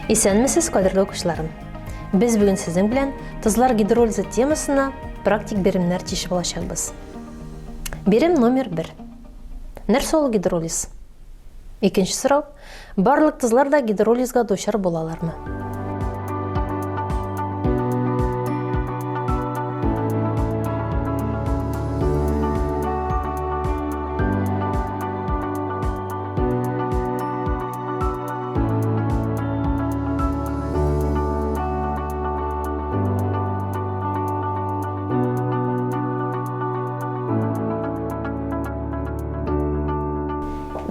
Исәнмесез, кадерле укучыларым! Без бүген сезнең белән тозлар гидролизы темасына практик биремнәр чишеп алачакбыз. Бирем номер 1. Нәрсә ул гидролиз? Икенче сорау. Барлык тозлар да гидролизга дучар булалармы?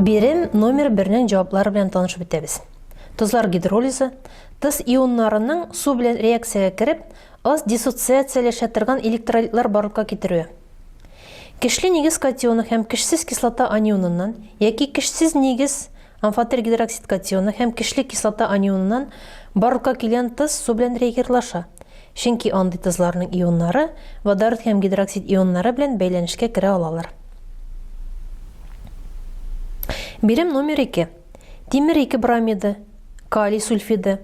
Бирем номер бернең җаваплары белән танышып үтәбез. Тозлар гидролизы, тоз ионнарының су белән реакциягә кереп, аз диссоциацияләшә торган электролитлар барлыкка китерүе. Көчле нигез катионы һәм көчсез кислота анионыннан яки көчсез нигез амфотер гидроксид катионы һәм көчле кислота анионыннан барлыкка килгән тоз су белән реагирлаша, чөнки андый тозларның ионнары водород һәм гидроксид ионнары белән бәйләнешкә керә алалар. Бирем номер 2. Тимер 2 бромиды, калий сульфиды,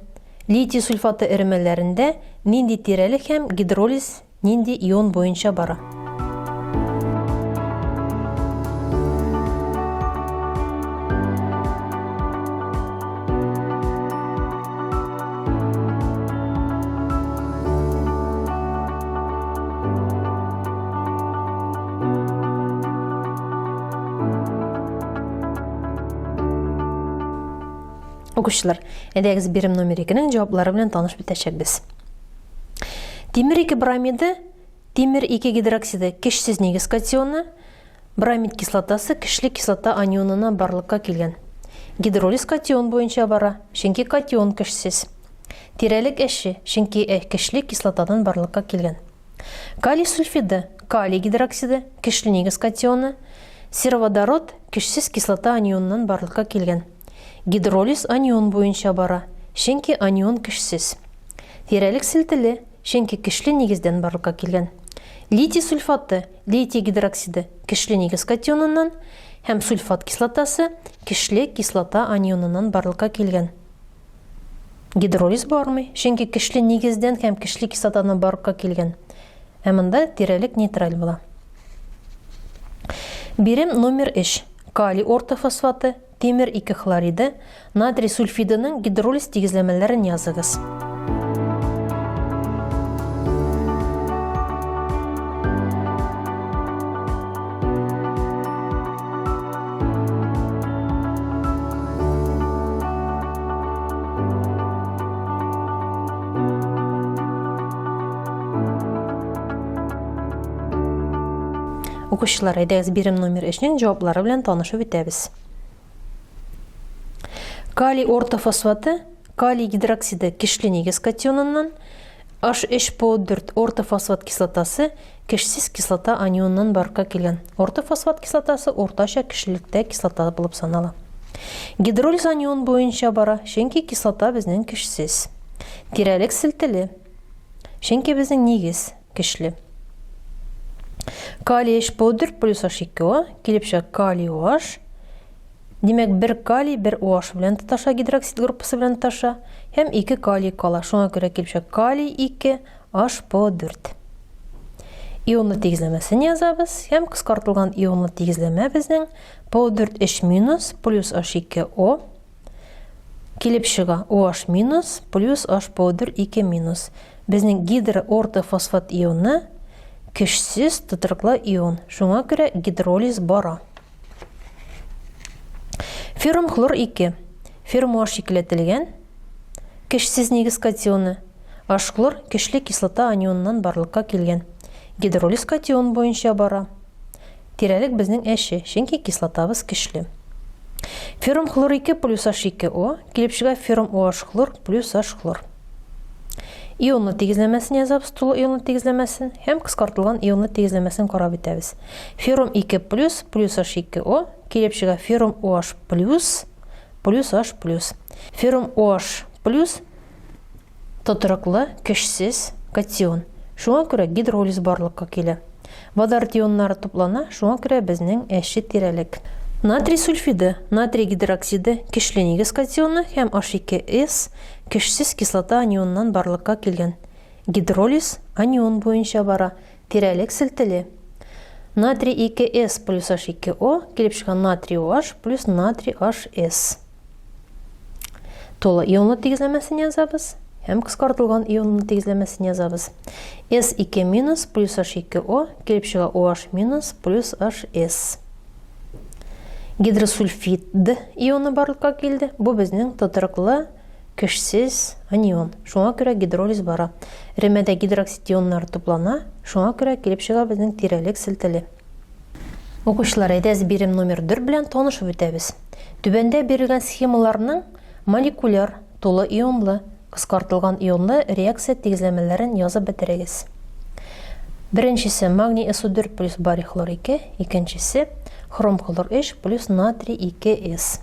литий сульфаты эремәләрендә нинди тирәлек һәм гидролиз Нинди ион буенча бара? Укучылар, әйдәгез бирем номер 2-нең җаваплары белән танышып бетәчәкбез. Тимер 2 бромиды, тимер 2 гидроксиды көчсез нигез катионы, бромид кислотасы көчле кислота анионына барлыкка килгән. Гидролиз катион буенча бара, чөнки катион көчсез. Тирәлек әче, чөнки көчле кислотадан барлыкка килгән. Калий сульфиды, калий гидроксиды, көчле нигез катионы, сероводород көчсез кислота анионыннан барлыкка килгән. Гидролиз анион буенча бара, чөнки анион көчсез. Тирәлек селтеле, чөнки көчле нигездән барлыкка килгән. Литий сульфаты, литий гидроксиды көчле нигез катионыннан һәм сульфат кислотасы көчле кислота анионыннан барлыкка килгән. Гидролиз бармый, чөнки көчле нигездән һәм көчле кислотадан барлыкка килгән. Ә монда тирәлек нейтраль була. Бирем номер 3. Калий ортофосфаты, тимер 2 хлориды, натрий сульфидының гидролиз тигезләмәләрен языгыз. Укучылар, әйдәгез бирем номер 3-нең җаваплары белән танышып үтәбез. Калий ортофосфаты, калий гидроксиды көчле нигез катионыннан, H3PO4 ортофосфат кислотасы көчсез кислота анионыннан барлыкка килгән. Ортофосфат кислотасы уртача көчлелектә кислота булып санала. Гидролиз анион буенча бара, чөнки кислота безнең көчсез. Тирәлек селтеле, чөнки безнең нигез көчле. Калий HPO4 плюс H2O килеп чыга калий OH. Димәк, бер калий, бер OH белән тоташа, гидроксид группасы белән тоташа, һәм ике калий кала. Шуңа күрә килеп чыга калий 2 HPO4. Ионлы тигезләмәсен язабыз һәм кыскартылган ионлы тигезләмә безнең PO4 3 минус плюс H2O Килеп чыга OH минус плюс HPO4 2 минус. Безнең гидроортофосфат ионы көчсез тотрыклы ион. Шуңа күрә гидролиз бара. Феррум хлор 2. Феррум OH икеләтелгән көчсез нигез катионы. H-хлор көчле кислота анионыннан барлыкка килгән. Гидролиз катион буенча бара. Тирәлек безнең әче, чөнки кислотабыз көчле. Феррум хлор 2 плюс H2O килеп чыга феррум OH хлор плюс H хлор. Ионлы тигезләмәсен язабыз, тулы ионлы тигезләмәсен һәм кыскартылган ионлы тигезләмәсен карап үтәбез. Феррум 2 плюс плюс H2O килеп чыга феррум OH плюс плюс H плюс. Феррум OH плюс Тотрыклы, көчсез катион. Шуңа күрә гидролиз барлыкка килә. Водород ионнары туплана, шуңа күрә безнең әче тирәлек. Натрий сульфиды, натрий гидроксиды көчле нигез катионы һәм H2S көчсез кислота анионыннан барлыкка килгән. Гидролиз анион буенча бара, тирәлек селтеле. Натрий 2S плюс H2O килеп чыга натрий OH плюс натрий HS. Тулы ионлы тигезләмәсен язабыз һәм кыскартылган ионлы тигезләмәсен язабыз. S2 минус плюс H2O килеп чыга OH минус плюс HS. Гидросульфид ионы барлыкка килде. Бу безнең тотрыклы көчсез анион. Шуңа күрә гидролиз бара. Эремәдә гидроксид ионнары туплана, шуңа күрә килеп чыга безнең тирәлек селтеле. Укучылар, әйдәгез бирем номер 4 белән танышып үтәбез. Түбәндә бирелгән схемаларның молекуляр, тулы ионлы, кыскартылган ионлы реакция тигезләмәләрен язып бетерегез. Беренчесе магний SO4 плюс барий хлор 2, икенчесе хром хлор 3 плюс натрий 2S.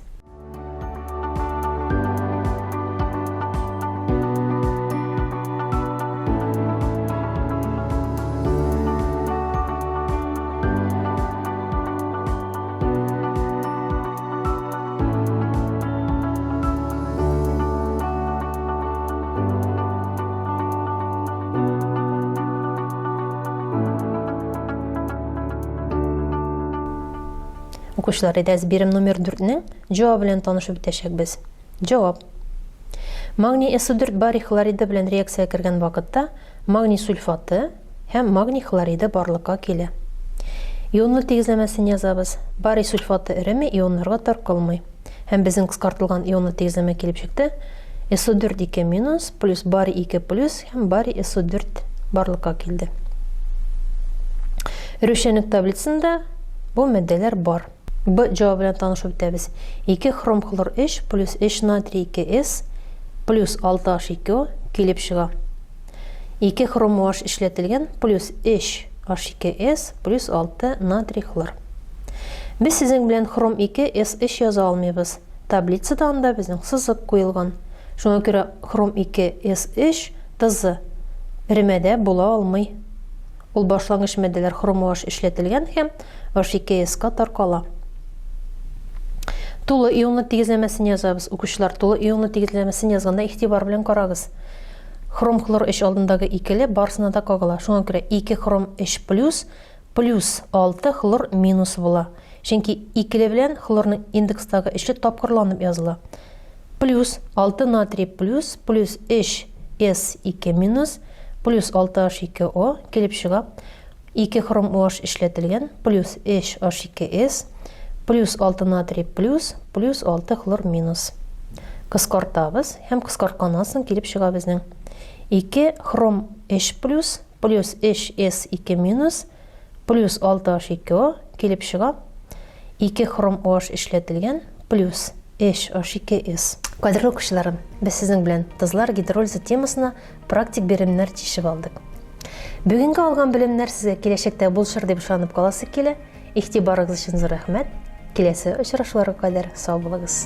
Укучылар, әйдәгез бирем номер 4-нең җавабы белән танышып үтәчәкбез. Җавап. Магний SO4 барий хлориды белән реакциягә кергән вакытта магний сульфаты һәм магний хлориды барлыкка килә. Ионлы тигезләмәсен язабыз. Барий сульфаты эреми, ионнарга таркалмый. Һәм безнең кыскартылган ионлы тигезләмә килеп чыкты. SO4 2 минус плюс барий 2 плюс һәм барий SO4 барлыкка килде. Рүшәнлек таблицасында бу матдәләр бар. Б җавабы белән танышып үтәбез. 2 хром хлор 3 плюс 3 натрий 2С плюс 6 H2O килеп чыга. 2 хром OH эшләтелгән плюс 3 H2S плюс 6 натрий хлор. Без сезнең белән хром 2 S3 яза алмыйбыз. Таблицада анда безнең сызык куелган. Шуңа күрә хром 2 S3 тызы эремәдә була алмый. Ул башлангыч матдәләр хром OH эшләтелгән һәм H2S-ка таркала. Тулы ионлы тигезләмәсен язабыз. Укучылар, тулы ионлы тигезләмәсен язганда игътибар белән карагыз. Хром хлор 3 алдындагы икеле барысына да кагыла. Шуңа күрә 2 хром 3 плюс плюс 6 хлор минус була. Чөнки икеле белән хлорның индекстагы өчле тапкырланып языла. Плюс 6 натрий плюс плюс 3 С2 минус плюс 6 H2O килеп чыга. 2 хром OH эшләтелгән плюс 3 H2S плюс 6 натрий плюс плюс 6 хлор минус. Кыскартабыз һәм кыскартканнан соң килеп чыга безнең 2 хром 3 плюс плюс 3 С2 минус плюс 6 H2O килеп чыга. 2 хром OH эшләтелгән плюс 3 H2S. Кадерле укучыларым, без сезнең белән тозлар гидролизы темасына практик биремнәр чишеп алдык. Бүгенге алган белемнәр сезгә киләчәктә булышыр дип ышанып каласы килә. Игътибарыгыз өчен зур рәхмәт. Киләсе очрашуларга кадәр сау булыгыз.